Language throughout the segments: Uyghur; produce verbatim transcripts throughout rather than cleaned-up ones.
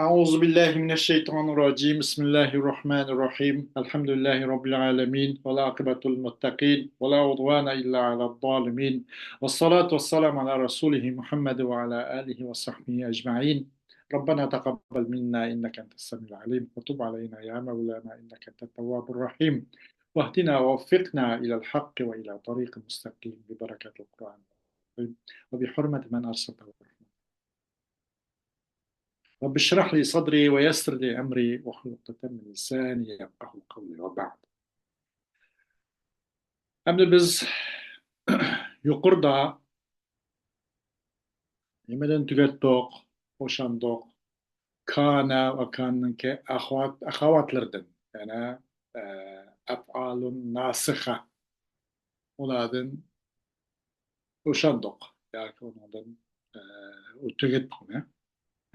أعوذ بالله من الشيطان الرجيم. بسم الله الرحمن الرحيم. الحمد لله رب العالمين. والعاقبة للمتقين. ولا عدوان إلا على الظالمين. والصلاة والسلام على رسوله محمد وعلى آله وصحبه أجمعين. ربنا تقبل منا إنك أنت السميع العليم. وتب علينا يا مولانا إنك أنت التواب الرحيم. واهدنا ووفقنا إلى الحق وإلى طريق مستقيم ببركة القرآن العظيم وبحرمة من أرسلته رحمة. رب اشرح لي صدري ويسر لي أمري واحلل عقدة من لساني يفقهوا قولي وبعد. ئەمدى بىز يۇقىرىدا نېمىدىن تۈگەتتۇق؟ بوشاندۇق. كان ۋە كاننىڭكى ئەخۋات، ئەخەۋاتلىرىدىن، يەنى، ئە، ئەفئالۇن ناسىخە. ئۇلاردىن بوشاندۇق. ياكى ئۇنىڭدىن، ئە، تۈگەتتۇق ئۇنى.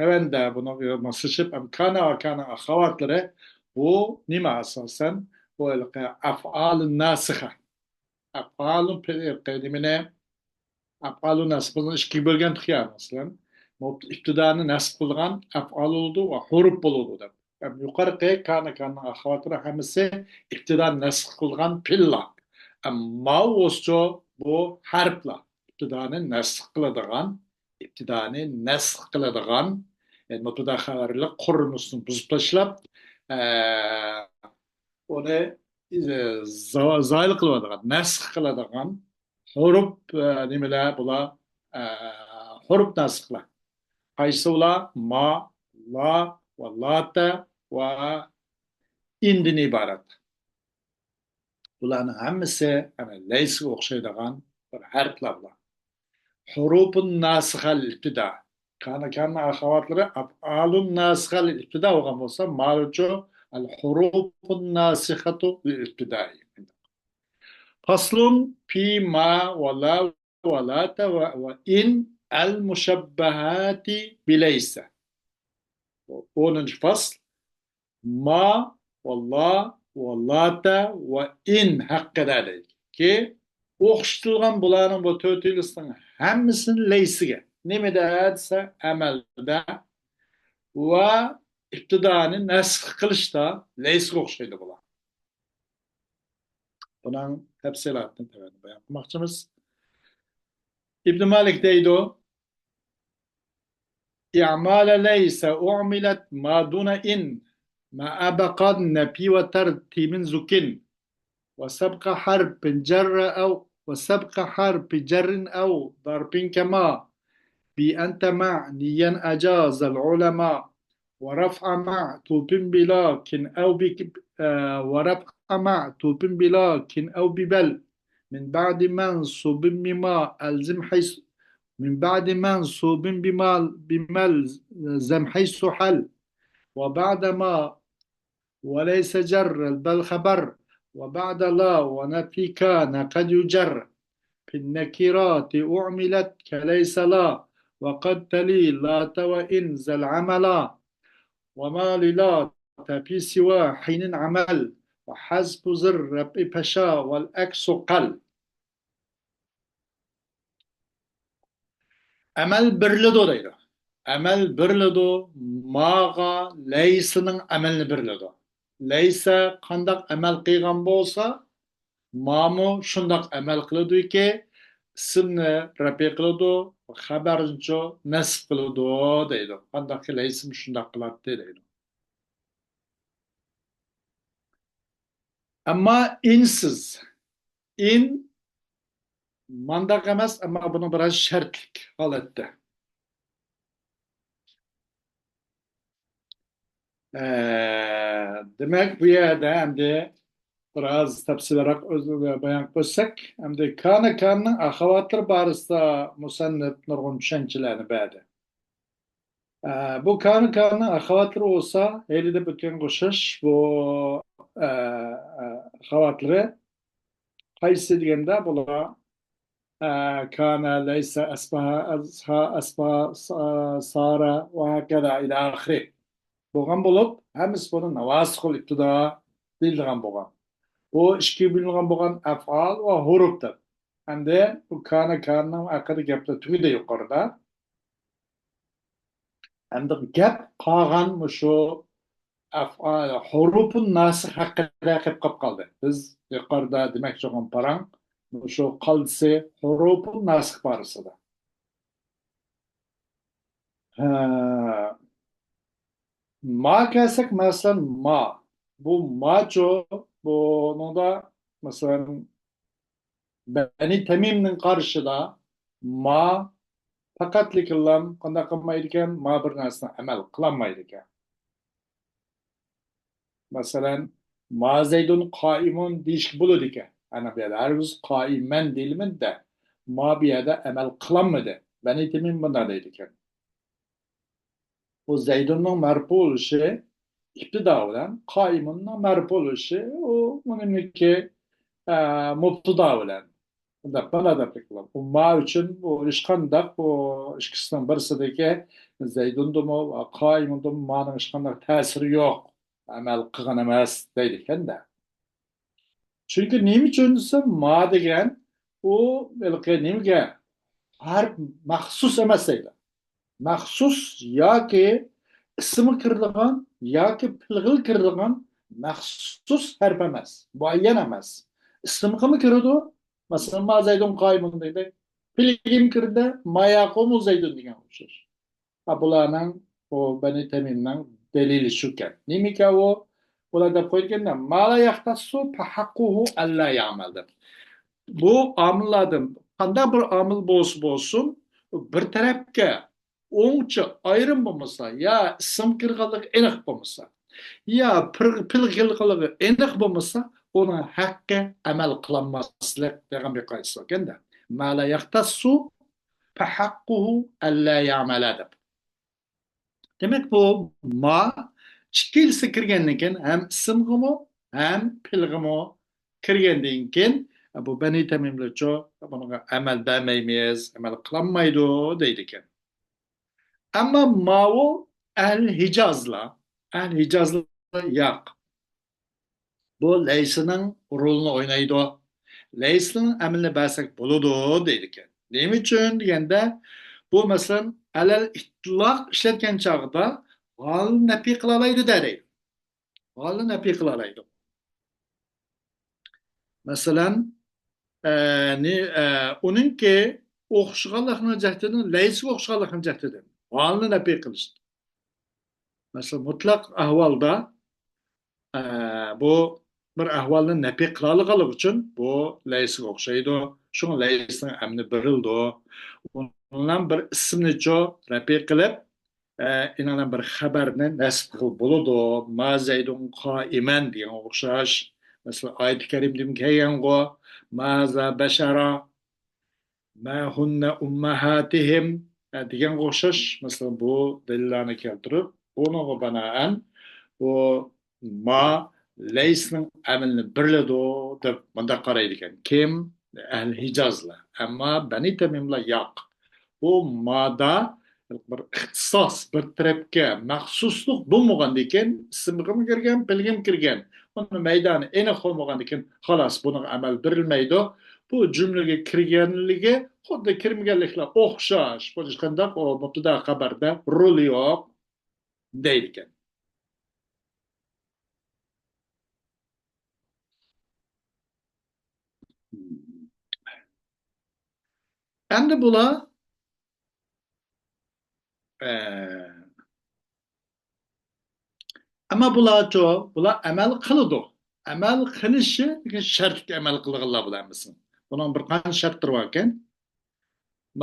تۆۋەندە بۇنىڭغا ماسلىشىپ، ئەم كان ۋە كاننىڭ ئەخەۋاتلىرى بۇ نېمە ئاساسەن؟ بۇ ھېلىقى ئەفئالۇن ناسىخە. ئەفئالۇن پېئىل، نېمىنى؟ ئەپئالۇن نەسب قىلغان ئىككىگە بۆلگەنتۇق يا، مەسىلەن. مۇبت-، ئىپتىدانى نەسب قىلىدىغان ئەپئال بولىدۇ ۋە ھۇرۇپ بولىدۇ دەپ. ھەم يۇقىرىقى كان، كاننىڭ ئەخەۋاتلىرى ھەممىسى ئىپتىدانى نەسب قىلغان پېئىللار. ئەمما بولسىچۇ بۇ ھەرپلەر. ئىپتىدانى نەسب قىلىدىغان، ئىپتىدانى نەسب قىلىدىغان، يەنى مۇبتەدا خەۋەرلىك قۇرۇلمىسىنى بۇزۇپ تاشلاپ، ئە، ئۇنى، ئە، زا-، زايىل قىلىۋاتىدىغان، نەسخ قىلىدىغان ھۇرۇپ، ئە، نېمىلەر بۇلار؟ ئە، ھۇرۇپ ناسىخلار. قايسى ئۇلار؟ ما، لا ۋە لاتە ۋە ئىندىن ئىبارەت. بۇلارنىڭ ھەممىسى ئەنە لەيسىگە ئوخشايدىغان بىر ھەرپلەر بۇلار. ھۇرۇپۇن ناسىخە لىل ئىپتىدا. كان، كاننىڭ ئەخەۋاتلىرى ئەفئالۇن ناسىخە لىل ئىپتىدا بولغان بولسا، مالىچۇ ئەل ھۇرۇپۇن ناسىخەتۇ لىل ئىپتىدا. فصل في ما ولا ولات و، وإن المشبهات بليس. ئونىنچى فصل. ما ۋە لا ۋە لاتە ۋە ئىن ھەققىدە دەيدۇكى، ئوخشىتىلغان بۇلارنىڭ بۇ تۆتىلىسىنىڭ ھەممىسىنى لەيسىگە. نېمىدە دېسە، ئەمەلدە ۋە ئىپتىدانى نەسخ قىلىشتا لەيسىگە ئوخشايدۇ بۇلار. بۇنىڭ تەپسىلاتىنى تۆۋەندە بايان قىلماقچىمىز. ئىبن مالىك دەيدۇ، إعمال ليس أعملت ما دون إن مع بقاء النفي وترتيب زكن وسبق حرف جر أو، وسبق حرف جر أو ظرف كما بأنت مع نيا أجاز العلماء ورفع معطوف بلكن أو بك، آه، ورفع معطوف بلكن أو ببل من بعد منصوب بما ألزم حيث، من بعد منصوب بما، بما ألزم حيث حل، وبعد ما وليس جر بل خبر، وبعد لا ونفي كان قد يجر، في النكرات أعملت كليس لا، وقد تلي لات وإن ذا العملا، وما للات في سوى حين عمل، وحذف ذي الرفع فشا والعكس قل. ئەمەل بېرىلىدۇ دەيدۇ. ئەمەل بېرىلىدۇ. ماغا لەيسىنىڭ ئەمەلنى بېرىلىدۇ. لەيسە قانداق ئەمەل قىلغان بولسا، مامۇ شۇنداق ئەمەل قىلىدۇكى، ئىسىمنى رەپئى قىلىدۇ، خەبەرنىچۇ نەسب قىلىدۇ دەيدۇ. قانداقكى لەيسىمۇ شۇنداق قىلاتتى دەيدۇ. ئەمما ئىنسىز. ئىن مانداق ئەمەس، ئەمما بۇنىڭ بىراز شەرتلىك ھالەتتە. ئە، دېمەك، بۇ يەردە ئەمدى بىراز تەپسىلىيراق ئۆز-، بايان قىلىپ ئۆتسەك، ئەمدى كانە كاننىڭ ئەخەۋاتلىرى بارىسىدا مۇسەننىپ نۇرغۇن چۈشەنچىلەرنى بەردى. ئە، بۇ كانە كاننىڭ ئەخەۋاتلىرى بولسا، ھېلى دەپ ئۆتكەنگە ئوخشاش، بۇ، ئە، ئە، ئەخەۋاتلىرى قايسى دېگەندە، بۇلار، ئە، كانە، لەيسە، ئەسبەھە، ئەزھا، ئەسبا، سا-، سارە ۋە ھەكەزا ئىلە ئاخىرى بولغان بولۇپ، ھەممىسى بۇنى ناۋاسىخۇل ئىپتىدا دېيىلىدىغان بولغان. بۇ ئىككىگە بۆلۈنگەن بولغان ئەفئال ۋە ھۇرۇپ دەپ. ئەمدى بۇ كانە كاننىڭ ھەققىدە گەپلەر تۈگىدى يۇقىرىدا. ئەمدى گەپ قالغان مۇشۇ ئەفئال، ھۇرۇپۇن ناسىخ ھەققىدە قېلىپ قالدى. بىز يۇقىرىدا دېمەكچى بولغان پاراڭ مۇشۇ قالدىسى ھۇرۇپۇن ناسىخ بارىسىدا. ھە. ما كەلسەك، مەسىلەن، ما. بۇ ماچۇ، بۇنىڭدا، مەسىلەن، بەنى تەمىمنىڭ قارىشىدا ما پەقەتلىكىنلا قانداق قىلمايدىكەن؟ ما بىر نەرسىنى ئەمەل قىلالمايدىكەن. مەسىلەن، ما زەيدۇن قائىمۇن دېيىشكە بولىدىكەن. ئەنە بۇ يەردە ھەرگىز قائىمەن دېيىلمىدى-دە، ما بۇ يەردە ئەمەل قىلالمىدى. بەنى تەمىم بۇنداق دەيدىكەن. بۇ زەيدۇننىڭ مەرپۇ بولۇشى ئىپتىدا بىلەن، قائىمۇننىڭ مەرپۇ بولۇشى ئۇ مۇنىمنىكى، ئە، مۇبتىدا بىلەن. بۇنداق بالا دەپ قىلىپ، بۇ ما ئۈچۈن بۇ ھېچقانداق بۇ ئىككىسىنىڭ بىرسىدىكى زەيدۇندىمۇ ۋە قائىمۇندىمۇ مانىڭ ھېچقانداق تەسىرى يوق، ئەمەل قىلغان ئەمەس دەيدىكەن-دە. چۈنكى نېمە ئۈچۈن دېسە، ما دېگەن ئۇ ھېلىقى نېمىگە ھەرپ مەخسۇس ئەمەس دەيدۇ. مەخسۇس ياكى ئىسىمغا كىرىدىغان ياكى پېئىلغا كىرىدىغان مەخسۇس ھەرپ ئەمەس، مۇئەييەن ئەمەس. ئىسىمغىمۇ كىرىدۇ، مەسىلەن، ما زەيدۇن قائىمۇن دېدى. پېئىلگىمۇ كىردى، ما يەقۇمۇ زەيدۇن دېگەن ئوخشاش. ھە، بۇلارنىڭ، بۇ بەنى تەمىمنىڭ دەلىلى شۇكەن. نېمىكەن ئۇ؟ بۇلار دەپ قويىدىكەن، ما لا يەختەسسۇ فەھەققۇھۇ ئەللا يەئمەل دەپ. بۇ ئامىللاردىن قانداق بىر ئامىل بولسا بولسۇن، بىر تەرەپكە ئوڭچە ئايرىم بولمىسا، يا ئىسىم كىرغانلىقى ئېنىق بولمىسا، يا پېئىل، پېئىل كىرغانلىقى ئېنىق بولمىسا، ئۇنىڭ ھەققى ئەمەل قىلالماسلىق دېگەن بىر قائىدىسى باركەن-دە. ما لا يەختەسسۇ فەھەققۇھۇ ئەللا يەئمەل دەپ. دېمەك، بۇ ما ئىككىلىسى كىرگەندىن كېيىن ھەم ئىسىمغىمۇ، ھەم پېئىلغىمۇ كىرگەندىن كېيىن، بۇ بەنى تەمىملەرچۇ بۇنىڭغا ئەمەل بەرمەيمىز، ئەمەل قىلالمايدۇ دەيدىكەن. ئەمما ماۋۇ ئەھلى ھىجازلار، ئەھلى ھىجازلار ياق. بۇ لەيسىنىڭ رولىنى ئوينايدۇ. لەيسىنىڭ ئەمىلىنى بەرسەك بولىدۇ دەيدىكەن. نېمە ئۈچۈن دېگەندە، بۇ مەسىلەن، ئەلەل ئىتلاق ئىشلەتكەن چاغدا غالىنى نەپى قىلالايدۇ دەيدۇ. غالىنى نەپى قىلالايدۇ. مەسىلەن، ئە، نى-، ئە، ئۇنىڭكى ئوخشىغانلىقنىڭ جەھىتىدىن، لەيسىگە ئوخشىغانلىقنىڭ جەھىتىدىن غالىنى نەپى قىلىش. مەسىلەن، مۇتلەق ئەھۋالدا، ئە، بۇ بىر ئەھۋالنى نەپى قىلالىغانلىقى ئۈچۈن بۇ لەيسىگە ئوخشايدۇ. شۇڭا لەيسنىڭ ئەمىلى بېرىلىدۇ. ئۇنىڭ بىر ئىسىمنىچۇ نەپى قىلىپ، ئە، ئېنىڭدىن بىر خەبەرنى نەسب قىلغىلى بولىدۇ. ما زەيدۇن قائىمەن دېگەنگە ئوخشاش. مەسىلەن، ئايىتى كەرىمىدىمۇ كەلگەنغۇ. ما ھازا بەشەرا. ما ھۇننە ئۇممەھاتىھىم، ئە، دېگەنگە ئوخشاش. مەسىلەن، بۇ دەلىللارنى كەلتۈرۈپ، بۇنىڭغا بىنائەن بۇ ما لەيسنىڭ ئەمىلىنى بېرىلىدۇ دەپ مۇنداق قارايدىكەن. كىم؟ ئەھلى ھىجازلار. ئەمما بەنى تەمىملار ياق. بۇ مادا بىر ئىختىساس، بىر تەرەپكە مەخسۇسلۇق بولمىغاندىكىن، ئىسىمغىمۇ كىرگەن، پېئىلگىمۇ كىرگەن، ئۇنىڭ مەيدانى ئېنىق بولمىغاندىكىن، خالاس، بۇنىڭغا ئەمەل بېرىلمەيدۇ. بۇ جۈملىگە كىرگەنلىكى خۇددى كىرمىگەنلىكلەر ئوخشاش. بۇ ھېچقانداق ئۇ مۇبتەدا خەبەردە رولى يوق دەيدىكەن. ئەمدى بۇلار، ئە، ئەمما بۇلارچۇ، بۇلار ئەمەل قىلىدۇ. ئەمەل قىلىشى، لېكىن شەرتكە ئەمەل قىلىدىغانلار بۇلار ئەمەسمۇ. بۇنىڭ بىر قانچە شەرتلىرى باركەن.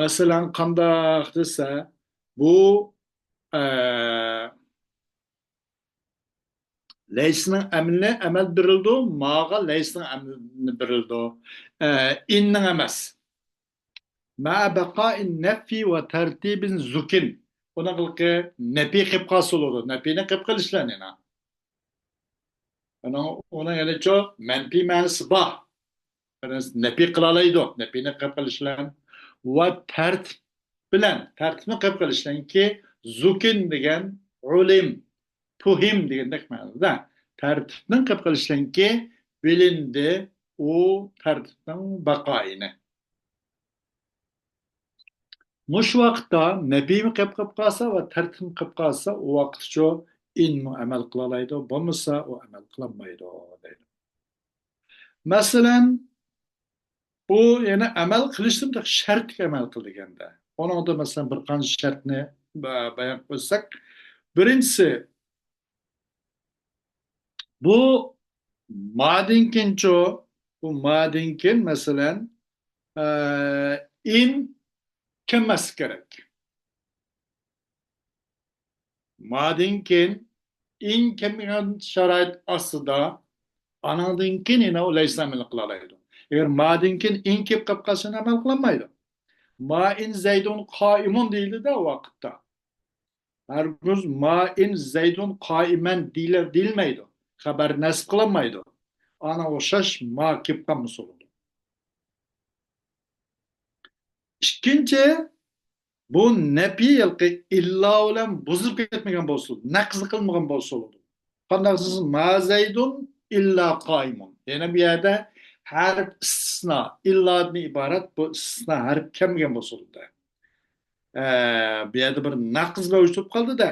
مەسىلەن، قانداق دېسە، بۇ، ئە، لەيسنىڭ ئەمىلىنى ئەمەل بېرىلىدۇ، ماغا لەيسنىڭ ئەمىلىنى بېرىلىدۇ. ئە، ئىننىڭ ئەمەس. مەئە بەقائىن نەفى ۋە تەرتىبىن زۇكىن. ئۇنىڭ ھېلىقى نەپى قىلىپ قالسا بولىدۇ. نەپىنى قىلىپ قېلىشلار يەنە. ئۇنىڭ، ئۇنىڭ يەنىچۇ مەنپىي مەنىسى بار. بىرىنچى، نەپى قىلالايدۇ. نەپىنى قىلىپ قېلىشلار. ۋە تەرتىپ بىلەن، تەرتىپنى قىلىپ قېلىشلاركى، زۇكىن دېگەن ئۇلىم، پۇھىم دېگەندەك مەنىدە. تەرتىپنى قىلىپ قېلىشلاركى، بىلىندى ئۇ تەرتىپنىڭ بەقائىنى. مۇشۇ ۋاقىتتا نەپىيمۇ قېلىپ قېلىپ قالسا ۋە تەرتىپمۇ قېلىپ قالسا، ئۇ ۋاقىتچۇ ئىنمۇ ئەمەل قىلالايدۇ، بولمىسا ئۇ ئەمەل قىلالمايدۇ دەيدۇ. مەسىلەن، بۇ يەنە ئەمەل قىلىشتىن شەرتكە ئەمەل قىل دېگەندە، ئۇنىڭدا مەسىلەن بىر قانچە شەرتنى با-، بايان قىلساق، بىرىنچىسى، بۇ مادىن كېيىنچۇ، بۇ مادىن كېيىن مەسىلەن، ئە، ئىن كەلمەسلىك كېرەك. مادىن كېيىن ئىن كەلمىگەن شارائىت ئاستىدا، ئانىڭدىن كېيىن يەنە ئۇ لەيسنى ئەمەل قىلالايدۇ. ئەگەر مادىن كېيىن ئىن كېلىپ قېلىپ قالسا، ئەمەل قىلالمايدۇ. ما ئىن زەيدۇن قائىمۇن دېيىلدى-دە ئۇ ۋاقىتتا. ھەرگىز ما ئىن زەيدۇن قائىمەن دېيىلە-، دېيىلمەيدۇ. خەبەر نەسب قىلالمايدۇ. ئانا ئوخشاش ما كېلىپ قالمىسا بولىدۇ. ئىككىنچى، بۇ نەپى ھېلىقى ئىللا بىلەن بۇزۇلۇپ كەتمىگەن بولسا، نەقىز قىلمىغان بولسا بولىدۇ. قانداق دېسىڭىز، ما زەيدۇن ئىللا قائىمۇن. يەنە بۇ يەردە ھەرپ ئىستىسنا، ئىللادىن ئىبارەت بۇ ئىستىسنا ھەرپ كەلمىگەن بولسا بولىدۇ. ئە، بۇ يەردە بىر نەقىز مەۋجۇت بولۇپ قالدى-دە.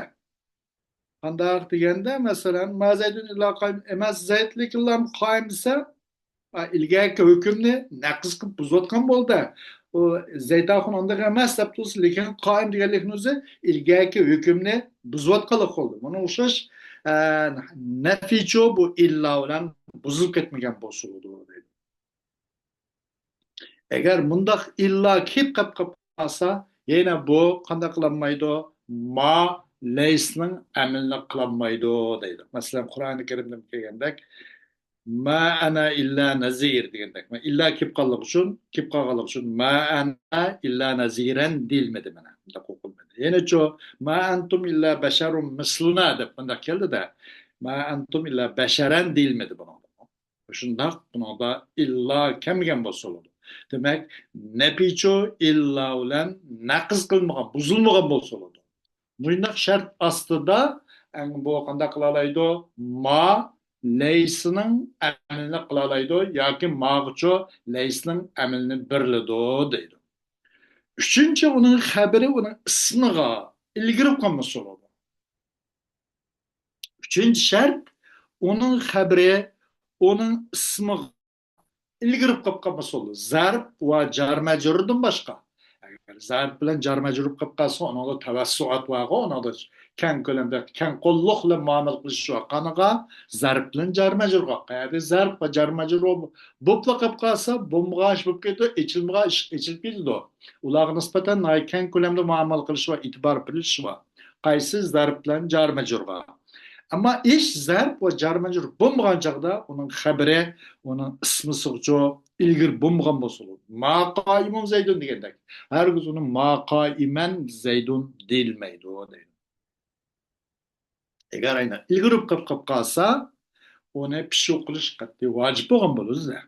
قانداق دېگەندە، مەسىلەن، ما زەيدۇن ئىللا قائىم ئەمەس، زەيد لېكىنلا قائىم دېسە، ئا، ئىلگەركى ھۆكۈمنى نەقىز قىلىپ بۇزۇۋاتقان بولدى. ئۇ زەيد ئاخۇن ئانداق ئەمەس دەپ تۇرسا، لېكىن قائىم دېگەنلىكنىڭ ئۆزى ئىلگەركى ھۆكۈمنى بۇزۇۋاتقانلىق بولدى. بۇنىڭغا ئوخشاش، ئە، نەفىچۇ بۇ ئىللا بىلەن بۇزۇلۇپ كەتمىگەن بولسا بولىدۇ دەيدۇ. ئەگەر مۇنداق ئىللا كېلىپ قېلىپ قالسا، يەنە بۇ قانداق قىلالمايدۇ؟ ما لەيسنىڭ ئەمىلىنى قىلالمايدۇ دەيدۇ. مەسىلەن، قۇرئانى كەرىمدە كەلگەندەك، ما ئەنا ئىللا نەزىر دېگەندەك. ئىللا كېلىپ قالغانلىقى ئۈچۈن، كېلىپ قالغانلىقى ئۈچۈن، ما ئەنا ئىللا نەزىرەن دېيىلمىدى مانا. مۇنداق ئوقۇلمىدى. يەنىچۇ، ما ئەنتۇم ئىللا بەشەرۇن مىسلۇنا دەپ مۇنداق كەلدى-دە، ما ئەنتۇم ئىللا بەشەرەن دېيىلمىدى بۇنىڭدا. شۇنداق، بۇنىڭدا ئىللا كەلمىگەن بولسا بولىدۇ. دېمەك، نەپىچۇ ئىللا بىلەن نەقىز قىلمىغان، بۇزۇلمىغان بولسا بولىدۇ. مۇشۇنداق شەرت ئاستىدا، ئەڭ بۇ قانداق قىلالايدۇ؟ ما لەيسنىڭ ئەمىلىنى قىلالايدۇ ياكى ماغىچۇ لەيسنىڭ ئەمىلىنى بېرىلىدۇ دەيدۇ. ئۈچىنچى، ئۇنىڭ خەبىرى ئۇنىڭ ئىسمىغا ئىلگىرى قالمىسا بولىدۇ. ئۈچىنچى شەرت، ئۇنىڭ خەبىرى ئۇنىڭ ئىسمىغا ئىلگىرى قېلىپ قالمىسا بولىدۇ. زەرپ ۋە جار مەجرۇردىن باشقا. ئەگەر زەرپ بىلەن جار مەجرۇر قېلىپ قالسا، ئۇنىڭدا تەۋەسسۇئات بارغۇ، ئۇنىڭدا كەڭ كۆلەمدە، كەڭ قوللۇق بىلەن مۇئامىلە قىلىش بار. قانىغا؟ زەرپ بىلەن جار مەجرۇرغا. قەيەردە زەرپ ۋە جار مەجرۇر بولۇپ-، بولۇپلا قېلىپ قالسا، بولمىغان ئىش بولۇپ كېتىدۇ، ئېچىلمىغان ئىش ئېچىلىپ كېتىدۇ. ئۇلارغا نىسبەتەن ناھايىتى كەڭ كۆلەمدە مۇئامىلە قىلىش ۋە ئېتىبار بېرىش بار. قايسى؟ زەرپ بىلەن جار مەجرۇرغا. ئەمما ئىش زەرپ ۋە جار مەجرۇر بولمىغان چاغدا ئۇنىڭ خەبىرى ئۇنىڭ ئىسمىسىغىچۇ ئىلگىرى بولمىغان بولسا بولىدۇ. ما قائىمۇن زەيدۇن دېگەندەك. ھەرگىز ئۇنى ما قائىمەن زەيدۇن دېيىلمەيدۇ دەيدۇ. ئەگەر ئاينا ئىلگىرى قېلىپ قېلىپ قالسا، ئۇنى پىشۇ قىلىش قەتئىي ۋاجىپ بولغان بولىدۇ.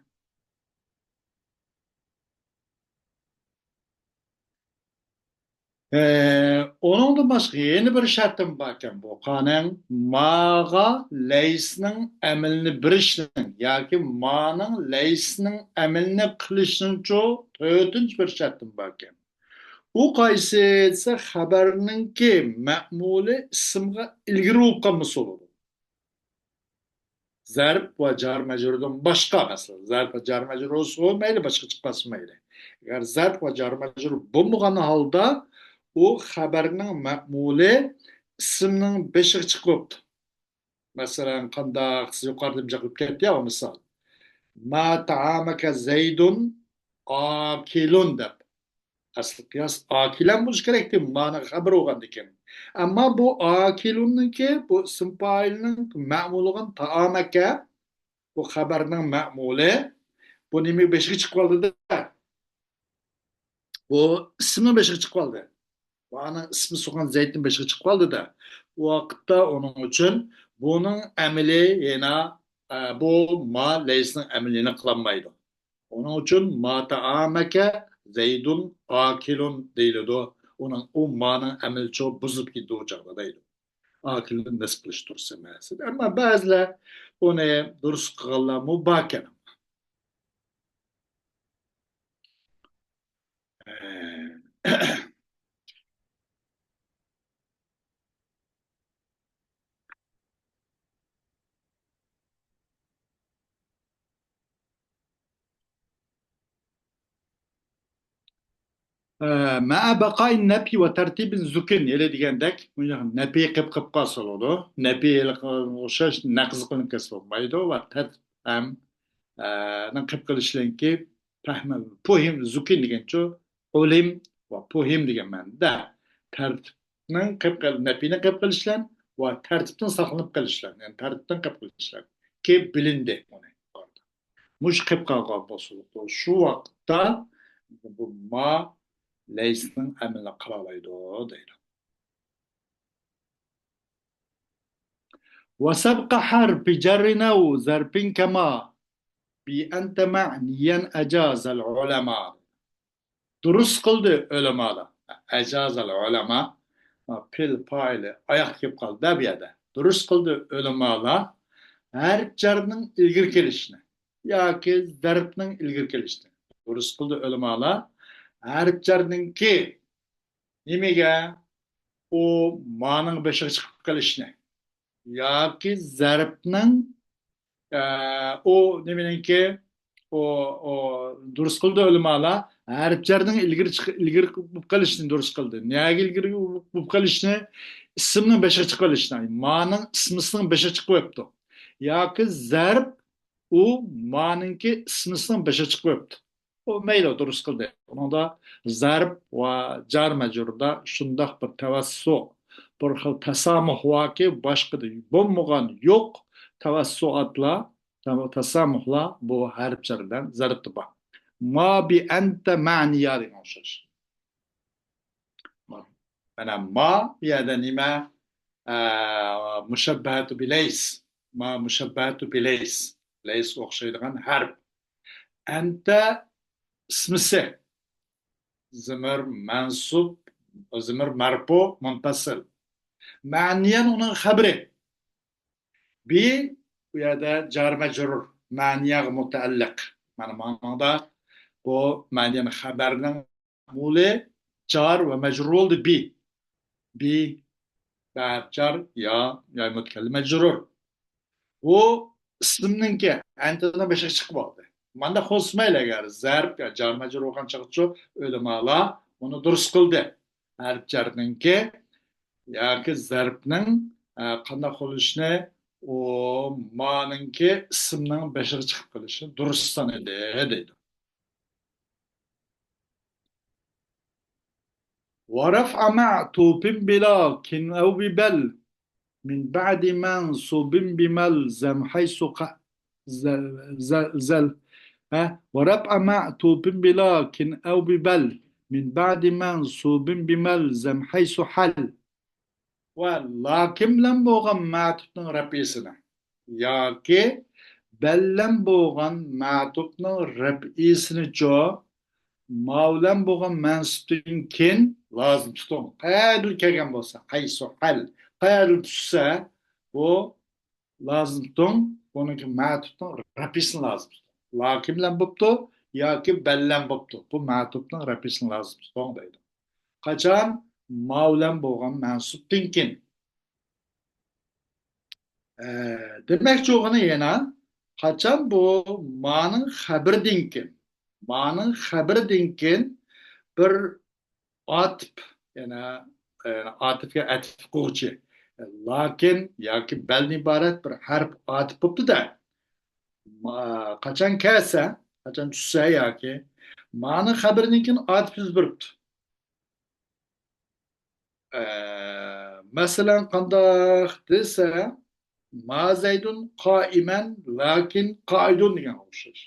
ئە، ئۇنىڭدىن باشقا يەنە بىر شەرتىم باركەن. بۇ قانىڭ ماغا لەيسنىڭ ئەمىلىنى بېرىشنىڭ ياكى مانىڭ لەيسنىڭ ئەمىلىنى قىلىشنىڭچۇ تۆتىنچى بىر شەرتىم باركەن. ئۇ قايسى دېسە، خەبەرنىڭكى مەمۇلى ئىسىمغا ئىلگىرى بولۇپ قالمىسا بولىدۇ. زەرپ ۋە جار مەجرۇردىن باشقا، مەسىلەن، زەرپ ۋە جار مەجرۇر بولسا مەيلى، باشقا چىقىپ قالسا مەيلى. ئەگەر زەرپ ۋە جار مەجرۇر بولمىغان ھالدا ئۇ خەبەرنىڭ مەمۇلى ئىسىمنىڭ بېشىغا چىقىپ بوپتۇ. مەسىلەن، قانداق سىز يۇقىرىدا جىقىپ كەتتى يا، مىسال. ما تائامەكە زەيدۇن ئاكىلۇن دەپ. ئەسلى قىياس ئاكىلەن بولۇشى كېرەكتى، مانىڭ خەبىرى بولغاندىكىن. ئەمما بۇ ئاكىلۇننىڭكى، بۇ ئىسىم پائىلنىڭ مەمۇلى بولغان تائامەكە، بۇ خەبەرنىڭ مەمۇلى، بۇ نېمە بېشىغا چىقىپ قالدى-دە؟ بۇ ئىسىمنىڭ بېشىغا چىقىپ قالدى. بۇ ئانىڭ ئىسمى سوققان زەيدنىڭ بېشىغا چىقىپ قالدى-دە. بۇ ۋاقىتتا ئۇنىڭ ئۈچۈن بۇنىڭ ئەمىلى يەنە، ئە، بۇ ما لەيسنىڭ ئەمىلىنى قىلالمايدۇ. ئۇنىڭ ئۈچۈن ما تائامەكە زەيدۇن ئاكىلۇن دېيىلىدۇ. ئۇنىڭ، ئۇ مانىڭ ئەمىلىچۇ بۇزۇپ كېتىدۇ ئۇ چاغدا دەيدۇ. ئاكىلۇن نەسب قىلىش دۇرۇس ئەمەس. ئەمما بەزىلەر ئۇنى دۇرۇس قىلغانلارمۇ باركەن. ئە، مع بقاء النفي وترتيب زكن، ھېلى دېگەندەك، نەپى قېپ قېپ قالسا بولىدۇ. نەپى ئوخشاش نەقىز قىلىنىپ كەتسە بولمايدۇ. ۋە تەرتىپ ھەم، ئە، نىڭ قېپ قېلىشلىنكى پەھمى، پۇھىم، زۇكىن دېگەنچۇ، ئۇلىم ۋە پۇھىم دېگەن مەنىدە. تەرتىپنىڭ قېپ قېل-، نەپىنى قېپ قېلىشلان ۋە تەرتىپتىن ساقلىنىپ قېلىشلان، يەنى تەرتىپتىن قېپ قېلىشلان. كېلىپ بىلىندى ئۇنى. مۇشۇ قېپ قالغان بولسا، شۇ ۋاقىتتا بۇ ما لەيسنىڭ ئەمىلىنى قىلالايدۇ دەيدۇ. وسبق حرف جر أو ظرف كما بأنت معنيا أجاز العلماء. دۇرۇس قىلدى ئۆلىمالار. ئەجازەل ئۆلەما، پېئىل پائىلى ئاياقتا كېلىپ قالدى بۇ يەردە. دۇرۇس قىلدى ئۆلىمالار ھەرپ جەرنىڭ ئىلگىرى كېلىشىنى ياكى زەرپنىڭ ئىلگىرى كېلىشىنى. دۇرۇس قىلدى ئۆلىمالار ھەرپ جەرنىڭكى نېمىگە؟ ئۇ مانىڭ بېشىغا چىقىپ قېلىشنى ياكى زەرپنىڭ، ئە، ئۇ نېمىنىڭكى، ئۇ، ئۇ دۇرۇس قىلدى ئۆلىمالار ھەرپ جەرنىڭ ئىلگىرى چىق-، ئىلگىرى بولۇپ قېلىشنى دۇرۇس قىلدى. نەگە ئىلگىرى بولۇپ قېلىشنى؟ ئىسىمنىڭ بېشىغا چىقىپ قېلىشنى. مانىڭ ئىسمىسىنىڭ بېشىغا چىقىپ قويۇپتۇ. ياكى زەرپ ئۇ مانىڭكى ئىسمىسىنىڭ بېشىغا چىقىپ قويۇپتۇ. ئۇ مەيلى، دۇرۇس قىلدى. ئۇنىڭدا زەرپ ۋە جار مەجرۇردا شۇنداق بىر تەۋەسسۇ، بىر خىل تاسامۇھ باركى، باشقىدا بولمىغان، يوق تەۋەسسۇئاتلار، تەۋ-، تاسامۇھلار بۇ ھەرپ جەر بىلەن زەرپتە بار. ما بى ئەنتە مەنىيا دېگەن ئوخشاش. مانا ما بۇ يەردە نېمە؟ ئە، مۇشەببەتۇ بىلەيس. ما مۇشەببەتۇ بىلەيس. لەيسقا ئوخشايدىغان ھەرپ. ئەنتە ئىسمىسى. زىمىر مەنسۇب، زىمىر مەرپۇ، مۇنپەسىل. مەنىيەن ئۇنىڭ خەبىرى. بى بۇ يەردە جار مەجرۇر، مەنىيەگە مۇتەئەللىق. مانا ماڭىڭدا بۇ مەنىيەن خەبەرنىڭ مەزمۇنى جار ۋە مەجرۇر بولدى. بى. بى بەرپ جار يا، يا مۇتەكەللىم مەجرۇر. بۇ ئىسىمنىڭكى ئەنتىدىن بېشىغا چىقىپ بولدى. مانداق قىلسىمايلى، ئەگەر زەرپ يا جار مەجرۇر بولغان چاغچۇ ئۆلىمالار ئۇنى دۇرۇس قىلدى. ھەرپ جارنىڭكى ياكى زەرپنىڭ، ئە، قانداق قىلىشنى، ئۇ مانىڭكى ئىسىمنىڭ بېشىغا چىقىپ قېلىشنى دۇرۇس سانىدى دەيدۇ. ورفع معطوف بلكن أو ببل من بعد منصوب بملزم حيث ق-، ز-، ز-، زل. ھە؟ ورفع معطوف بلكن أو ببل من بعد منصوب بملزم حيث حل. ۋە لكن بىلەن بولغان مەتۇپنىڭ رەپئىسىنى ياكى بەل بىلەن بولغان مەتۇپنىڭ رەپئىسىنىچۇ ما بىلەن بولغان مەنسۇپتىن كېيىن لازىم تۇتۇڭ. قەيەردىن كەلگەن بولسا، ھەيسۇ ھەل، قەيەردىن چۈشسە، بۇ لازىم تۇتۇڭ. بۇنىڭكى مەتۇپنىڭ رەپئىسىنى لازىم تۇتۇڭ. لكن بىلەن بوپتۇ ياكى بەل بىلەن بوپتۇ. بۇ مەتۇپنىڭ رەپئىسىنى لازىم تۇتۇڭ دەيدۇ. قاچان؟ ما بىلەن بولغان مەنسۇپتىن كېيىن. ئە، دېمەكچى بولغىنى يەنە، قاچان بۇ مانىڭ خەبىرىدىن كېيىن، مانىڭ خەبىرىدىن كېيىن بىر ئاتىپ، يەنە، يەنە ئاتىپكە ئەتىپ قىلغۇچى. لكن ياكى بەلدىن ئىبارەت بىر ھەرپ ئاتىپ بوپتۇ-دە. ما-، قاچان كەلسە، قاچان چۈشسە ياكى مانىڭ خەبىرىدىن كېيىن ئاتىپ يۈز بېرىپتۇ. ئە، مەسىلەن، قانداق دېسە، ما زەيدۇن قائىمەن، لكن قائىدۇن دېگەنگە ئوخشاش.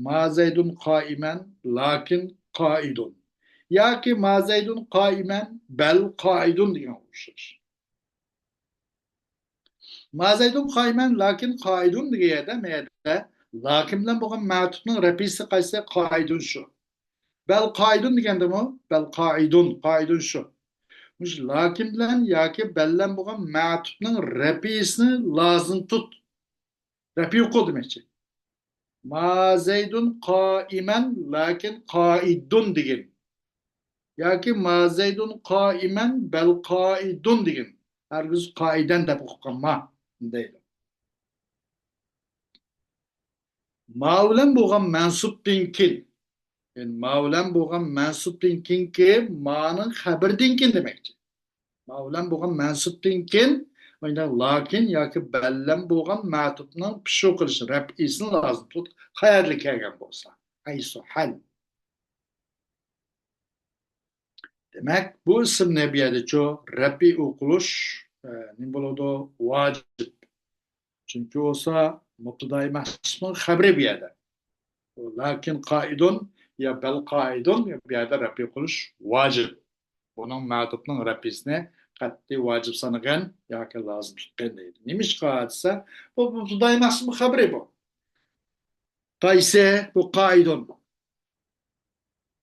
ما زەيدۇن قائىمەن، لكن قائىدۇن. ياكى ما زەيدۇن قائىمەن، بەل قائىدۇن دېگەنگە ئوخشاش. ما زەيدۇن قائىمەن، لكن قائىدۇن دېگەن يەردە، ما يەردە لكن بىلەن بولغان مەتۇپنىڭ رەپئىسى قايسى؟ قائىدۇن شۇ. بەل قائىدۇن دېگەندىمۇ، بەل قائىدۇن، قائىدۇن شۇ. مۇشۇ لكن بىلەن ياكى بەل بىلەن بولغان مەتۇپنىڭ رەپئىسىنى لازىم تۇت. رەپئى ئوقۇل دېمەكچى. ما زەيدۇن قائىمەن، لكن قائىدۇن دېگىن. ياكى ما زەيدۇن قائىمەن، بەل قائىدۇن دېگىن. ھەرگىز قائىدەن دەپ ئوقۇپ قالما، دەيدۇ. ما بىلەن بولغان مەنسۇپتىن كېيىن، يەنى ما بىلەن بولغان مەنسۇبتىن كېيىنكى مانىڭ خەبىرىدىن كېيىن دېمەكچى. ما بىلەن بولغان مەنسۇبتىن كېيىن، مۇنداق لاكىن ياكى بەل بىلەن بولغان مەتۇپنىڭ پىشۇ قىلىش رەپئىسىنى لازىم تۇت، قەيەردىن كەلگەن بولسا. ھەيسۇ ھەل. دېمەك، بۇ ئىسىمنى بۇ يەردىچۇ رەپئى ئوقۇلۇش، ئە، نېمە بولىدۇ؟ ۋاجىپ. چۈنكى بولسا مۇبتىدائى مەھزۇپنىڭ خەبىرى بۇ يەردە. لەكىن قائىدۇن يا بەل قائىدۇن بۇ يەردە رەپئى قىلىش ۋاجىپ. بۇنىڭ مەتۇپنىڭ رەپئىسىنى قەتئىي ۋاجىپ سانىغان ياكى لازىم تۇتقان دەيدۇ. نېمىشقا دېسە، بۇ مۇبتىدائى مەھزۇپنىڭ خەبىرى بۇ. قايسى؟ بۇ قائىدۇن.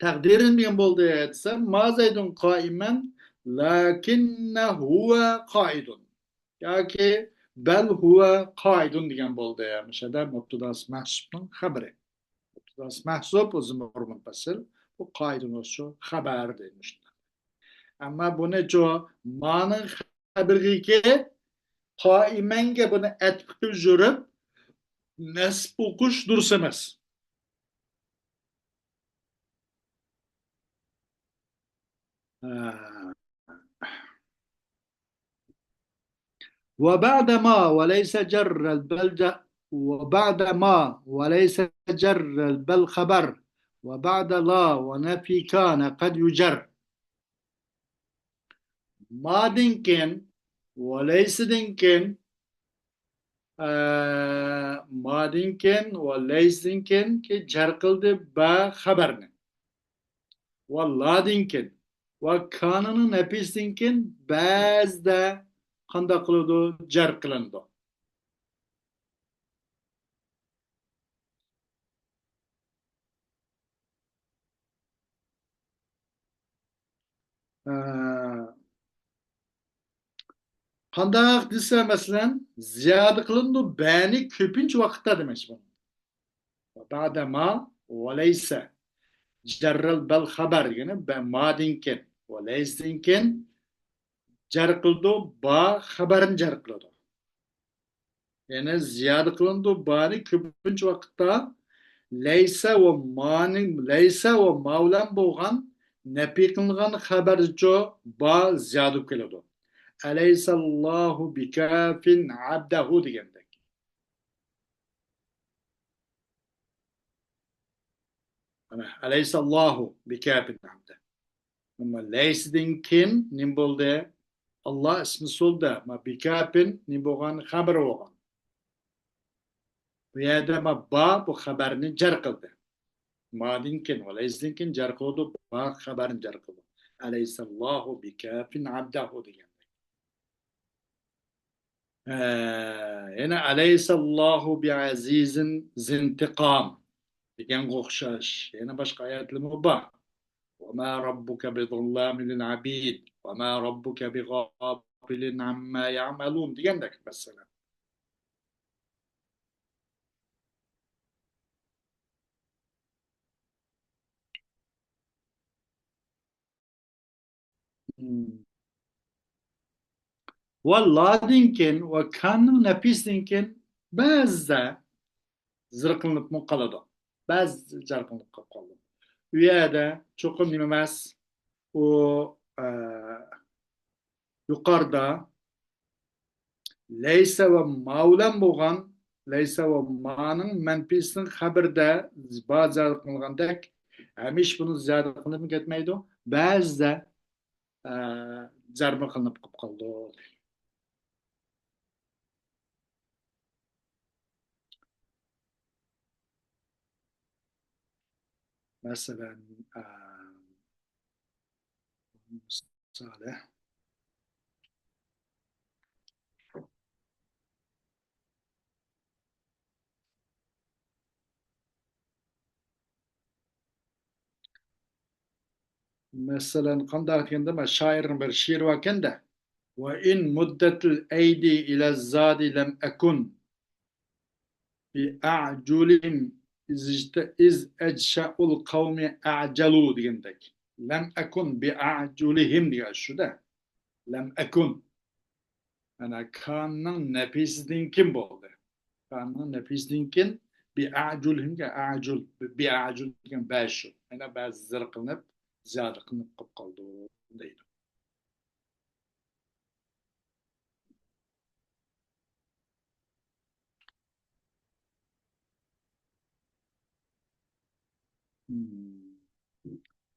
تەقدىرى نېمە بولدى دېسە، ما زەيدۇن قائىمەن، لەكىننە ھۇۋە قائىدۇن. ياكى بەل ھۇۋە قائىدۇن دېگەن بولدى. مۇشۇ يەردە مۇبتىداسى مەھزۇپنىڭ خەبىرى. مۇبتىداسى مەھزۇپ، ئۇ زىمىر مۇنپەسىل، بۇ قائىدۇن شۇ خەبەر دەيمىز. ئەمما بۇنىچۇ مانىڭ خەبىرىگە قائىمەنگە بۇنى ئەتىپ قىلىپ يۈرۈپ، نەسب ئوقۇش دۇرۇس ئەمەس. ھە. وبعد ما وليس جر البل ج-، وبعد ما وليس جر البل خبر، وبعد لا ونفي كان قد يجر. مادىن كېيىن، وليسدىن كېيىن، ئە، مادىن كېيىن ۋە لەيسدىن كېيىن كى جەر قىلدى بە خەبەرنى. ۋە لادىن كېيىن ۋە كانىنىڭ نەپىسىدىن كېيىن بەزىدە قانداق قىلىدۇ؟ جەر قىلىنىدۇ. ئە، قانداق دېسە، مەسىلەن، زىيادە قىلىنىدۇ، بەنى كۆپىنچە ۋاقىتتا دېمەكچى بۇ. بەدە ما ۋە لەيسە. جەررەل بەل خەبەر دېگىنى بە-، مادىن كېيىن ۋە لەيسىدىن كېيىن جەر قىلىدۇ، با خەبەرنى جەر قىلىدۇ. يەنى زىيادە قىلىنىدۇ. بانى كۆپىنچە ۋاقىتتا لەيسە ۋە مانىڭ، لەيسە ۋە ما بىلەن بولغان نەپى قىلىنغان خەبەرچۇ با زىيادە كېلىدۇ. ئەلەيسەللاھۇ بىكافىن ئەبدەھۇ دېگەندەك. مانا، ئەلەيسەللاھۇ بىكافىن ئەبدەھۇ. ئەمما لەيسىدىن كېيىن نېمە بولدى؟ ئاللا ئىسمى سولدى. ما بىكاپىن نېمە بولغان؟ خەبىرى بولغان. بۇ يەردە ما با بۇ خەبەرنى جەر قىلدى. مادىن كېيىن ۋە لەيسىدىن كېيىن جەر قىلىدۇ، با خەبەرنى جەر قىلىدۇ. ئەلەيسەللاھۇ بىكافىن ئەبدەھۇ دېگەندەك. ئە، يەنە ئەلەيسەللاھۇ بىئەزىزىن زىنتىقام دېگەنگە ئوخشاش يەنە باشقا ئايەتلىرىمۇ بار. وما ربك بظلام للعبيد، وما ربك بغافل عما يعملون دېگەندەك مەسىلەن. ۋە لادىن كېيىن ۋە كاننىڭ نەپىسىدىن كېيىن بەزىدە زىر قىلىنىپمۇ قالىدۇ. بەزىدە زىر قىلىنىپ قالىدۇ. ئۇ يەردە چوقۇم نېمە ئەمەس، ئۇ، ئە، يۇقىرىدا لەيسە ۋە ما بىلەن بولغان، لەيسە ۋە مانىڭ مەنپىسىنىڭ خەبىرىدە با زىيادە قىلىنغاندەك، ھەمىشە بۇنى زىيادە قىلىنىپ كەتمەيدۇ. بەزىدە، ئە، زەربە قىلىنىپ قالىدۇ. مەسىلەن، ئە، مىسالى. مەسىلەن، قانداق دېگەندە، مانا شائىرنىڭ بىر شېئىرى باركەندە، وإن مدت الأيدي إلى الزاد لم أكن بأعجلهم إذ أجشأ القوم أعجلوا دېگەندەك. لم أكن بأعجلهم دېگەن شۇ-دە. لم أكن. مانا كاننىڭ نەپىسىدىن كېيىن بولدى. كاننىڭ نەپىسىدىن كېيىن بأعجلهم، ئەجۇل، بأعجل دېگەن بەش شۇ. يەنە بەزى زىيادە قىلىنىپ، زىيادە قىلىنىپ قېلىپ قالىدۇ دەيدۇ.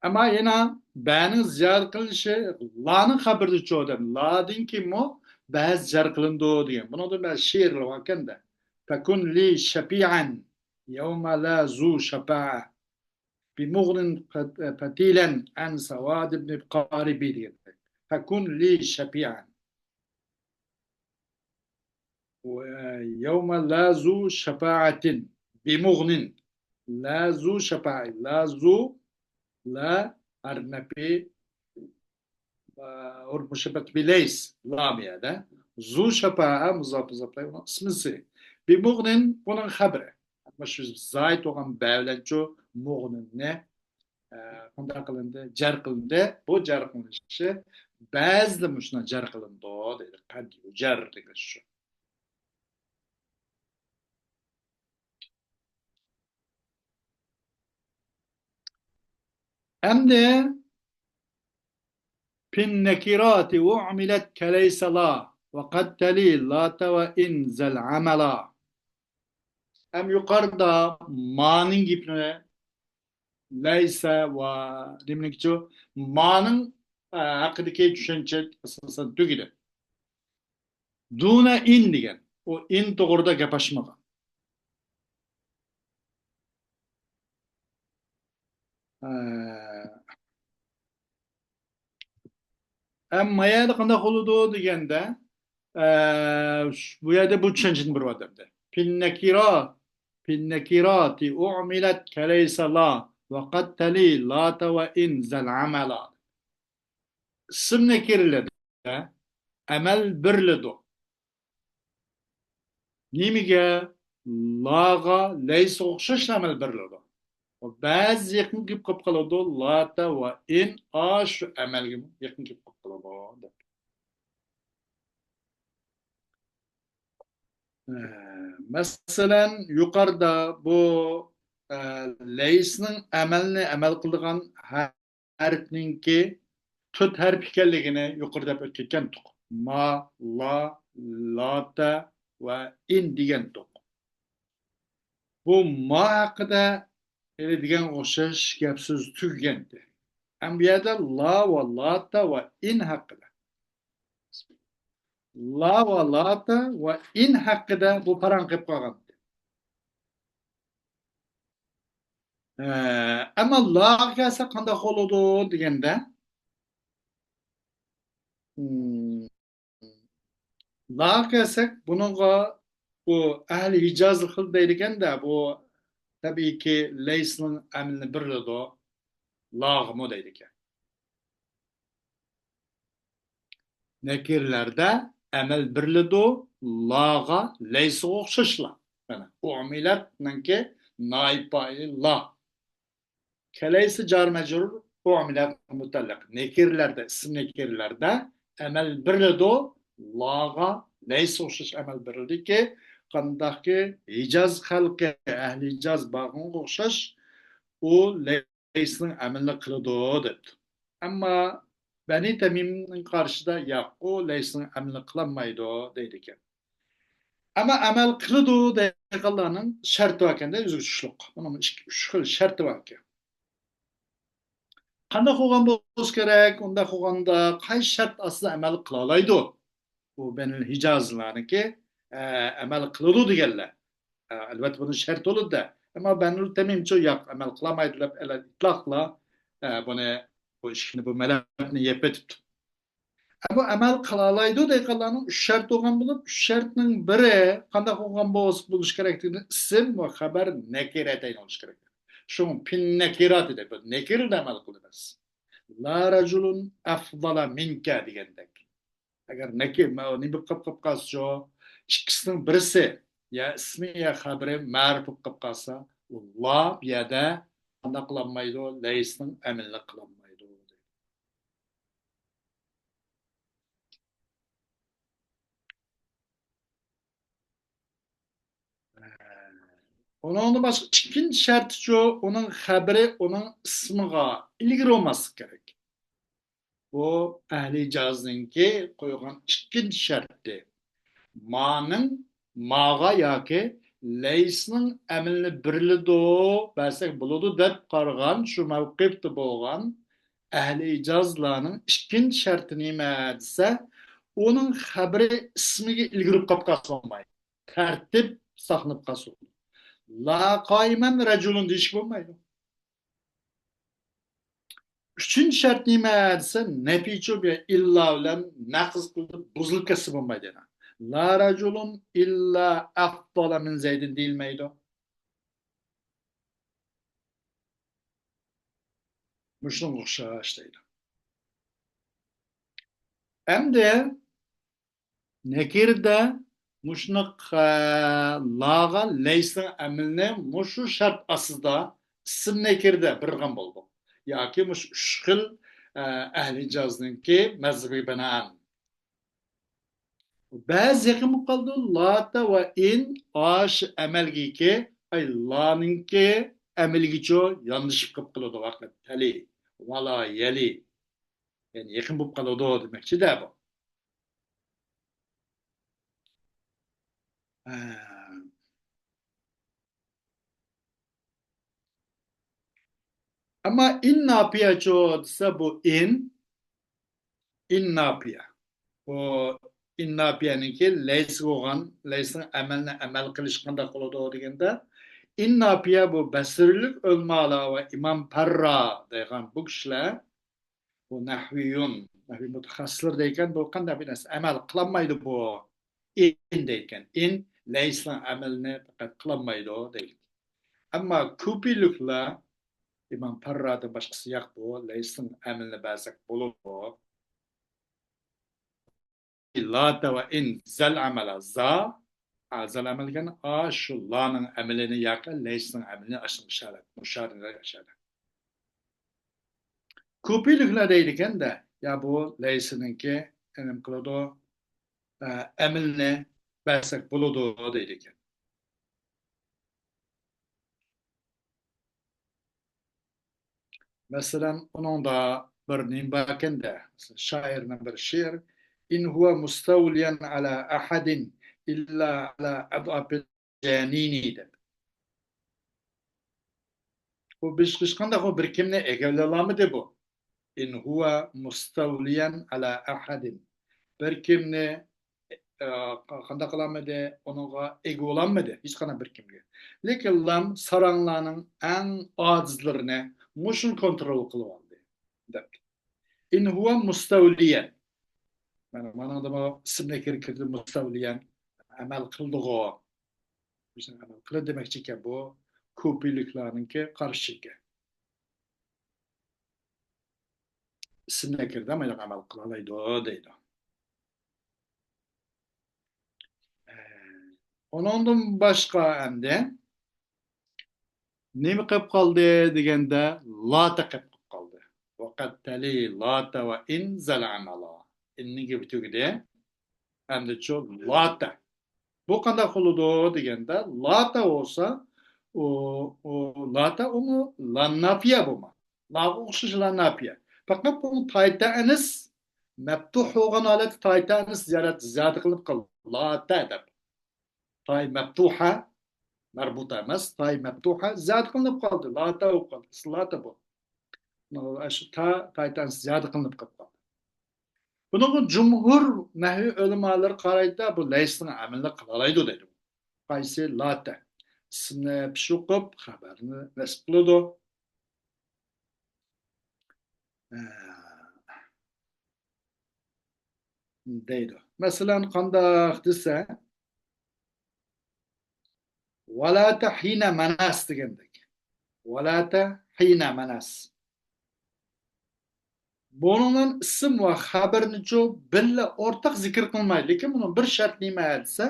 ئەمما يەنە بەنىڭ زىيادە قىلىنىشى لانىڭ خەۋىرىدە چوقۇم لادىن كېيىنمۇ بەزى جەر قىلىنىدۇ دېگەن. بۇنىڭدا بەزى شېئىرلار باركەن-دە. فكن لي شفيعا يوم لا ذو شفاعة بمغن فتيلا عن سواد بن قارب دېگەن. فكن لي شفيعا. يوم لا ذو شفاعة بمغن. لا ذو شفاعة. لا ذو، لا ھەرپى، ئە، مۇشەببەت بىلەيس، لام يەردە. ذو شفاعة مۇزاپ، مۇزاپلار ئۇنىڭ ئىسمىسى. بمغن بۇنىڭ خەۋىرى. ئەمما شۇ زايىد بولغان بە بىلەنچۇ مۇغنىنى، ئە، قانداق قىلىندى؟ جەر قىلىندى. بۇ جەر قىلىنىشى بەزىدە مۇشۇنداق جەر قىلىنىدۇ دەيدۇ. قەد يۇجەر دېگەن شۇ. ئەمدى في النكرات أعملت كليس لا وقد تلي لات وإن ذا العملا. ئەم يۇقىرىدا مانىڭ گېپىنى لەيسە ۋە نېمىنىڭكىچۇ؟ مانىڭ، ئە، ھەققىدىكى چۈشەنچە ئاساسەن تۈگىدى. دۇنە ئىن دېگەن. ئۇ ئىن توغرىدا گەپ ئاچمىغان. ئە، ئەمما يەنە قانداق بولىدۇ دېگەندە، ئە، بۇ يەردە بۇ چۈشەنچىنى بېرىۋاتىدۇ. في النكرات، في النكرات أعملت كليس لا وقد تلي لات وإن ذا العملا. ئىسىم نەكىرىلەردە ئەمەل بېرىلىدۇ. نېمىگە؟ لاغا، لەيسىگە ئوخشاش ئەمەل بېرىلىدۇ. بەزى يېقىن كېلىپ قېلىپ قالىدۇ، لاتە ۋە ئىن ئاشۇ ئەمەلگە يېقىن كېلىپ قېلىپ قالىدۇ دەپ. ئە، مەسىلەن، يۇقىرىدا بۇ، ئە، لەيسنىڭ ئەمەلنى ئەمەل قىلىدىغان ھەرپنىڭكى تۆت ھەرپ ئىكەنلىكىنى يۇقىرىدا دەپ ئۆتكەنتۇق. ما، لا، لاتە ۋە ئىن دېگەنتۇق. بۇ ما ھەققىدە ھېلى دېگەن ئوخشاش گەپ سۆز تۈگىگەنتى. ئەمما بۇ يەردە لا ۋە لاتە ۋە ئىن ھەققىدە. لا ۋە لاتە ۋە ئىن ھەققىدە بۇ پاراڭ قېلىپ قالغانتى. ئە، ئەمما لاغا كەلسە قانداق بولىدۇ دېگەندە، م، لاغا كەلسەك، بۇنىڭغا بۇ ئەھلى ھىجاز خىل دەيدىكەن-دە، بۇ تەبىئىيكى لەيسنىڭ ئەمىلىنى بېرىلىدۇ، لاغىمۇ دەيدىكەن. نەكىرىلەردە ئەمەل بېرىلىدۇ، لاغا، لەيسىغا ئوخشاشلا. مانا، ئۇمىلەتنىڭكى نائىب پائىلى لا. كەلەيسى جار مەجرۇر، ئۇمىلەت مۇتەللىق. نەكىرىلەردە، ئىسىم نەكىرىلەردە ئەمەل بېرىلىدۇ، لاغا، لەيسىغا ئوخشاش ئەمەل بېرىلىدۇكى، قانداقكى ھىجاز خەلقى، ئەھلى ھىجاز بارغىنىغا ئوخشاش، ئۇ لەيسنىڭ ئەمىلىنى قىلىدۇ دەپتۇ. ئەمما بەنى تەمىمنىڭ قارىشىدا ياق، ئۇ لەيسنىڭ ئەمىلىنى قىلالمايدۇ دەيدىكەن. ئەمما ئەمەل قىلىدۇ دەيدىغانلارنىڭ شەرتى باركەن-دە، ئۆزىگە چۈشلۈق. ئۇنىڭ ئىككى، ئۈچ خىل شەرتى باركەن. قانداق بولغان بولسا كېرەك؟ ئۇنداق بولغاندا قايسى شەرت ئاستىدا ئەمەل قىلالايدۇ؟ بۇ بەنىل ھىجازلارنىڭكى، ئە، ئەمەل قىلىدۇ دېگەنلەر. ئە، ئەلۋەتتە، بۇنىڭ شەرتى بولىدۇ-دە. ئەمما بەنۇل تەمىمچۇ ياق، ئەمەل قىلالمايدۇ دەپ ئەلەن ئىتلاقلا، ئە، بۇنى، بۇ ئىشىكنى، بۇ مەلەپنى يېپىۋېتىپتۇ. ئە، بۇ ئەمەل قىلالايدۇ دەيدىغانلارنىڭ ئۈچ شەرتى بولغان بولۇپ، ئۈچ شەرتنىڭ بىرى قانداق بولغان بولسا بولۇش كېرەكلىكىنى ئىسىم ۋە خەبەر نەكىرەتەين بولۇش كېرەك. شۇڭا پىن نەكىرات دەپ، بۇ نەكىرىدە ئەمەل قىلىمىز. لا رەجۇلۇن ئەفزالە مىنكە دېگەندەك. ئەگەر نەكىر، مە-، نېمە بولۇپ قاپ، قاپ قالسىچۇ؟ ئىككىسىنىڭ بىرسى، يا ئىسمى، يا خەبىرى مەرۇپ بولۇپ قاپ قالسا، ئۇ لا بۇ يەردە قانداق قىلالمايدۇ؟ لەيسنىڭ ئەمىلىنى قىلالمايدۇ. ئۇنىڭدىن باشقا ئىككىنچى شەرتىچۇ، ئۇنىڭ خەبىرى ئۇنىڭ ئىسمىغا ئىلگىرى بولماسلىقى كېرەك. بۇ ئەھلى ئىجازنىڭكى قويغان ئىككىنچى شەرتى. مانىڭ، ماغا ياكى لەيسنىڭ ئەمىلىنى بېرىلىدۇ، بەرسەك بولىدۇ دەپ قارىغان، شۇ مەۋقىپتە بولغان ئەھلى ئىجازلارنىڭ ئىككىنچى شەرتى نېمە دېسە، ئۇنىڭ خەبىرى ئىسمىگە ئىلگىرىپ قاپ قالسا بولمايدۇ. تەرتىپ ساقلىنىپ قالسۇن. لا قائما رجل دېيىشكە بولمايدۇ. ئۈچىنچى شەرت نېمە دېسە، نەپىچۇ بىلەن ئىللا بىلەن نەقىز قىلىپ بۇزۇلۇپ كەتسە بولمايدۇ يەنە. لا رجل إلا أفضل من زيد دېيىلمەيدۇ. مۇشۇنىڭغا ئوخشاش دەيدۇ. ئەمدى نەكىردە مۇشۇنىڭ، ئە، لاغا لەيسنىڭ ئەمىلىنى مۇشۇ شەرت ئاستىدا ئىسىم نەكىردە بېرىدىغان بولدۇق. ياكى مۇشۇ ئۈچ خىل، ئە، ئەھلى ئىجازنىڭكى مەزھىپىگە بىنائەن. بەزى يېقىن بولۇپ قالىدۇ. لاتە ۋە ئىن ئاش ئەمەلگىكى، ئاي، لانىڭكى ئەمىلىگىچۇ ياندىشىپ قېلىپ قالىدۇ ۋاقىت. تەلى، ۋالا يەلى. يەنى يېقىن بولۇپ قالىدۇ دېمەكچىدە بۇ. ھە. ئەمما ئىن ناپىيەچۇ دېسە، بۇ ئىن، ئىن ناپىيە. بۇ ئىن ناپىيەنىڭكى لەيسى بولغان، لەيسىنىڭ ئەمەلنى ئەمەل قىلىش قانداق بولىدۇ دېگەندە، ئىن ناپىيە بۇ بەسرىلىك ئۆلىمالار ۋە ئىمام پەررا دەيدىغان بۇ كىشىلەر بۇ نەھۋىيۇن، نەھۋىي مۇتەخەسسىسلىرى دەيدىكەن، بۇ قانداق بىر نەرسە ئەمەل قىلالمايدۇ بۇ. ئىن دەيدىكەن. ئىن لەيسنىڭ ئەمىلىنى پەقەت قىلالمايدۇ دەيدىكەن. ئەمما كۇپىلىكلار ئىمام پەررادىن باشقىسى ياق بۇ. لەيسنىڭ ئەمىلىنى بەرسەك بولىدۇ. لاتە ۋە ئىن زەل ئەمەلا زا، ئا، زەل ئەمەل دېگەن ئا، شۇ لانىڭ ئەمىلىنى ياكى لەيسنىڭ ئەمىلىنى ئاشۇنىڭ ئىشارەت، مۇشارىنى ئىشارەت. كۇپىلىكلار دەيدىكەن-دە، يا بۇ لەيسىنىڭكى نېمە قىلىدۇ، ئە، ئەمىلنى بەرسەك بولىدۇ دەيدىكەن. مەسىلەن، ئۇنىڭدا بىر نېمە باركەن-دە، شائىرنىڭ بىر شېئىر، إن هو مستوليا على أحد إلا على أضعف الجانين دەپ. ئۇ ھېچ، ھېچقانداق ئۇ بىر كىمنى ئىگىلىيالمىدى بۇ. إن هو مستوليا على أحد. بىر كىمنى، ئە، قانداق قىلالمىدى، ئۇنىڭغا ئىگە بولالمىدى، ھېچقانداق بىر كىمگە. لېكىن لام ساراڭلارنىڭ ئەڭ ئاجىزلىرىنى مۇشۇنى كونترول قىلىۋالدى، دەپتۇ. إن هو مستوليا. مانا، مانىڭدىمۇ ئىسىم نەكىرە كىردى، مستوليا. ئەمەل قىلدىغۇ. بىزنىڭ ئەمەل قىلىدۇ دېمەكچىكەن بۇ. كۇپىلىكلارنىڭكى قارىشى ئىكەن. ئىسىم نەكىردە مايلىق ئەمەل قىلالايدۇ دەيدۇ. ئۇنىڭدىن باشقا ئەمدى نېمە قېلىپ قالدى دېگەندە، لاتە قېلىپ قالدى. ۋەقەت تەلى لاتە ۋە ئىن زەل ئەمەلا. ئىننىڭ گېپى تۈگىدى. ئەمدىچۇ لاتە. بۇ قانداق بولىدۇ دېگەندە، لاتە بولسا، ئۇ، ئۇ لاتە ئۇمۇ لانناپىيە بولما. لاغا ئوخشاش لانناپىيە. پەقەت بۇ تايتا ئەنىس مەپتۇھ بولغان ھالەتتە تايتا ئەنىس زىيادە، زىيادە قىلىپ قالدى. لاتە دەپ. تاي مەپتۇھە، مەربۇتە ئەمەس، تاي مەپتۇھە زىيادە قىلىنىپ قالدى. لاتە بولۇپ قالدى. ئەسلى لاتە بۇ. شۇ تا، تايتا ئەنىس زىيادە قىلىنىپ قالدى. بۇنىڭغا جۇمھۇر نەھۋى ئۆلىمالىرى قارايدۇ، بۇ لەيسنىڭ ئەمىلىنى قىلالايدۇ دەيدۇ. قايسى؟ لاتە. ئىسىمنى پېش ئوقۇپ، خەبەرنى نەسب قىلىدۇ. ئە، دەيدۇ. مەسىلەن، قانداق دېسە، ۋەلاتە ھىنە مەناس دېگەندەك. ۋەلاتە ھىنە مەناس. بۇنىڭ بىلەن ئىسىم ۋە خەبەرنىچۇ بىللە ئورتاق زىكىر قىلمايدۇ. لېكىن بۇنىڭ بىر شەرتى نېمە دېسە،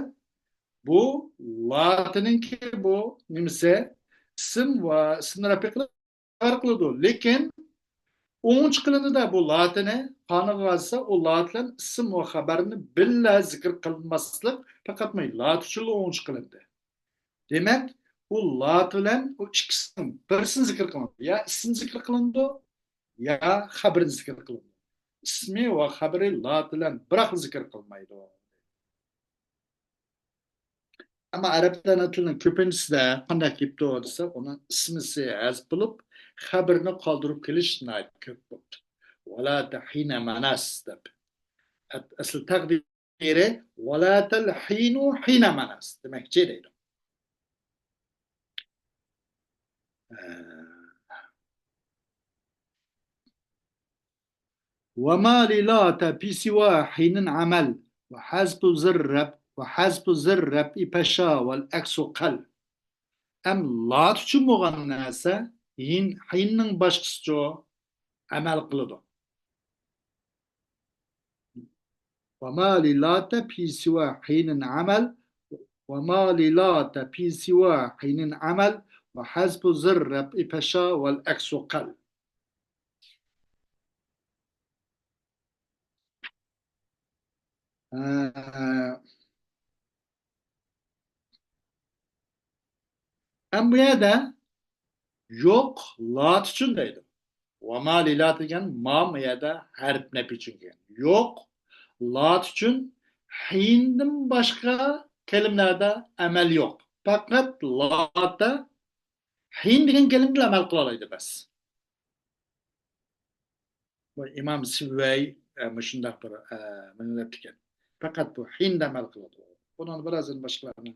بۇ لاتىنىڭكى بۇ نېمىسى، ئىسىم ۋە ئىسىمنى رەپئى قىلىدۇ. لېكىن ئوڭچە قىلىندىدا بۇ لاتىنى قانىغا قالسا، ئۇ لات بىلەن ئىسىم ۋە خەبەرنى بىللە زىكىر قىلماسلىق پەقەتمۇ لاتىچىلا ئوڭچە قىلىندى. دېمەك، ئۇ لات بىلەن ئۇ ئىككىسىنىڭ بىرسىنى زىكىر قىلىنىدۇ. يا ئىسمى زىكىر قىلىنىدۇ، يا خەبىرى زىكىر قىلىنىدۇ. ئىسمى ۋە خەبىرى لات بىلەن بىراقلا زىكىر قىلمايدۇ. ئەمما ئەرەب ئانا تىلىنىڭ كۆپىنچىسىدە قانداق كېلىپتۇ دېسە، ئۇنىڭ ئىسمىسى ھەزپ بولۇپ، خەبىرىنى قالدۇرۇپ كېلىش ناھايىتى كۆپ بوپتۇ. ۋەلاتە ھىنە مەناس دەپ. ئەت-، ئەسلى تەقدىرى ۋەلاتەل ھىنۇ ھىنە مەناس دېمەكچى دەيدۇ. ۋەما لىلاتە پى سىۋا ھىنىن ئەمەل ۋە ھەزپۇ زىر رەپ ۋە ھەزپۇ زىر رەپئى پەشا ۋەل ئەكسۇ قەل. ئەم لات ئۈچۈن بولغان نەرسە ھىن، ھىننىڭ باشقىسىچۇ ئەمەل قىلىدۇ. وما للات في سوى حين عمل، وما للات في سوى حين عمل، وحذف ذي الرفع فشا والعكس قل. ئەم بۇ يەردە يوق، لات ئۈچۈن دەيدۇ. ۋەما لىلات دېگەن ما بۇ يەردە ھەرپ نەپى ئۈچۈن كەلگەن. يوق، لات ئۈچۈن ھىندىن باشقا كەلىمىلەردە ئەمەل يوق. پەقەت لاتتا ھىن دېگەن كەلىمىدىلا ئەمەل قىلالايدۇ بەس. بۇ ئىمام سىۋۋەي، ئە، مۇشۇنداق بىر، ئە، مىللەت ئىكەن. پەقەت بۇ ھىندە ئەمەل قىلىدۇ. بۇنىڭدا بىرازدىن باشقىلارنىڭ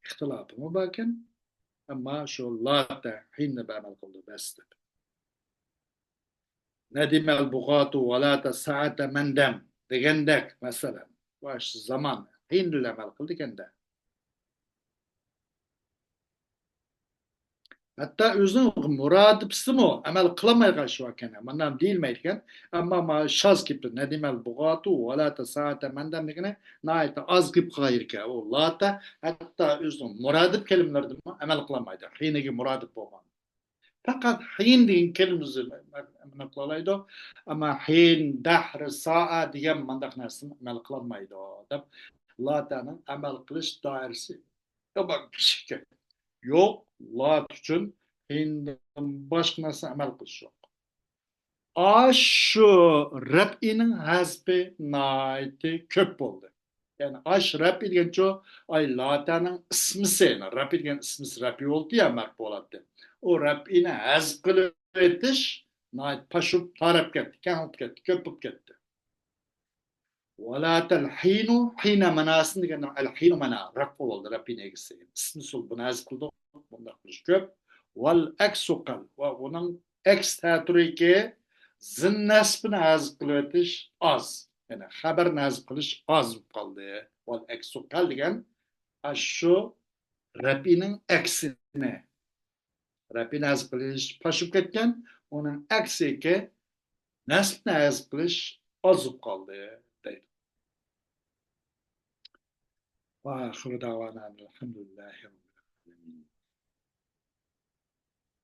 ئىختىلاپىمۇ باركەن. ئەمما شۇ لاتە ھىندە ئەمەل قىلىدۇ بەس دەپ. نەدىمەل بۇغاتۇ ۋەلاتە سائەتە مەندەم دېگەندەك، مەسىلەن، باشقا زامان ھىندە ئەمەل قىلىدىكەندە. ھەتتا ئۆزىنىڭ مۇرادىپىسىمۇ ئەمەل قىلالمايدىغان ئىش باركەن. مانا دېيىلمەيدىكەن. ئەمما ما شاز كېلىپتۇ. نەدىمەل بۇغاتۇ ۋەلاتە سائەتە مەندەم دېگىنى ناھايىتى ئاز گەپ قىلغان يېرىكەن. ئۇ لاتە ھەتتا ئۆزىنىڭ مۇرادىپ كەلىمىلىرىدىمۇ ئەمەل قىلالمايدۇ. ھىنىگە مۇرادىپ بولغان. پەقەت ھىن دېگەن كەلىمىسى ئەمەل قىلالايدۇ. ئەمما ھىن، دەھر، سائە دېگەن مانداق نەرسىنى ئەمەل قىلالمايدۇ، دەپ لاتەنىڭ ئەمەل قىلىش دائىرىسى يامان كىچىككەن. يوق، لات ئۈچۈن ھىندىن باشقا نەرسە ئەمەل قىلىش يوق. ئاشۇ رەپئىنىڭ ھەزپى ناھايىتى كۆپ بولدى. يەنى ئاش رەپئى دېگەنچۇ، ئاي لاتەنىڭ ئىسمىسى، رەپئى دېگەن ئىسمىسى رەپئى بولدى يا مەرپ بولاتتى. ئۇ رەپئىنى ھەزپ قىلىۋېتىش ناھايىتى پاشۇپ تارەپ كەتتى، كەڭ بولۇپ كەتتى، كۆپ بولۇپ كەتتى. ۋەلاتەل ھىنۇ، ھىنە مەناسىنى دېگەندە، ئەل ھىنۇ مەنا رەپ بولدى، رەپئىنى ئىگىسى. ئىسمى سۇل بۇنى ھەزپ قىلدۇق، بۇنداق قىلىش كۆپ. ۋەل ئەكسۇ قەل، ۋە ئۇنىڭ ئەكس تەتۈرىكى زىن نەسبىنى ھەزپ قىلىۋېتىش ئاز. يەنى خەبەرنى ھەزپ قىلىش ئاز بولۇپ قالدى. ۋەل ئەكسۇ قەل دېگەن ئاشۇ رەپئىنىڭ ئەكسىنى. رەپئىنى ھەزپ قىلىش پاشۇپ كەتكەن، ئۇنىڭ ئەكسىكى نەسبنى ھەزپ قىلىش ئاز بولۇپ قالدى، دەيدۇ. وآخر دعوانا أن الحمد لله رب العالمين.